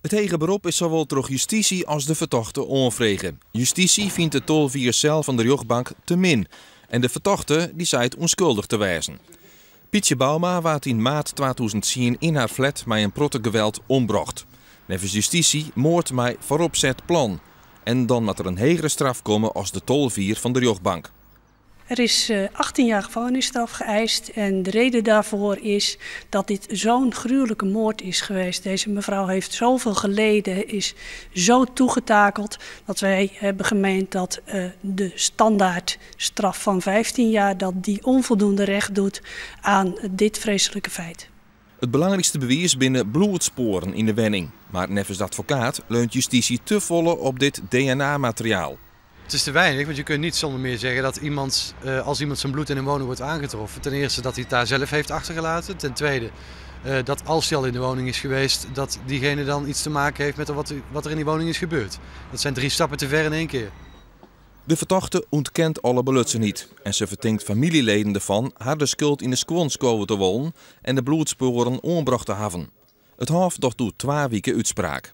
It heger berop is sawol troch justysje as de fertochte oanfrege. Justysje fynt de 12 jier sel fan de rjochtbank te min en de fertochte dy seit ûnskuldich te wêzen. Pietsje Bouma waard yn maart 2010 yn har flat mei in protte geweld ombrocht. Neffens justysje moard mei foaropset plan. En dan moat der in hegere straf komme as de 12 jier fan de rjochtbank. Er is 18 jaar gevangenisstraf geëist en de reden daarvoor is dat dit zo'n gruwelijke moord is geweest. Deze mevrouw heeft zoveel geleden, is zo toegetakeld dat wij hebben gemeend dat de standaardstraf van 15 jaar dat die onvoldoende recht doet aan dit vreselijke feit. It belangrykste bewiis binne bloedspoaren yn de wenning. Mar neffens de advokaat leunt justysje te folle op dit DNA-materiaal. Het is te weinig, want je kunt niet zonder meer zeggen dat iemand, als iemand zijn bloed in een woning wordt aangetroffen, ten eerste dat hij het daar zelf heeft achtergelaten. Ten tweede dat als hij al in de woning is geweest, dat diegene dan iets te maken heeft met wat er in die woning is gebeurd. Dat zijn 3 stappen te ver in één keer. De fertochte ûntkent alle belutsenheid en se fertinkt famyljeleden derfan har de skuld yn de skuon skowe te wollen en de bloedspoaren oanbrocht te hawwen. It hôf docht oer 2 wiken útspraak.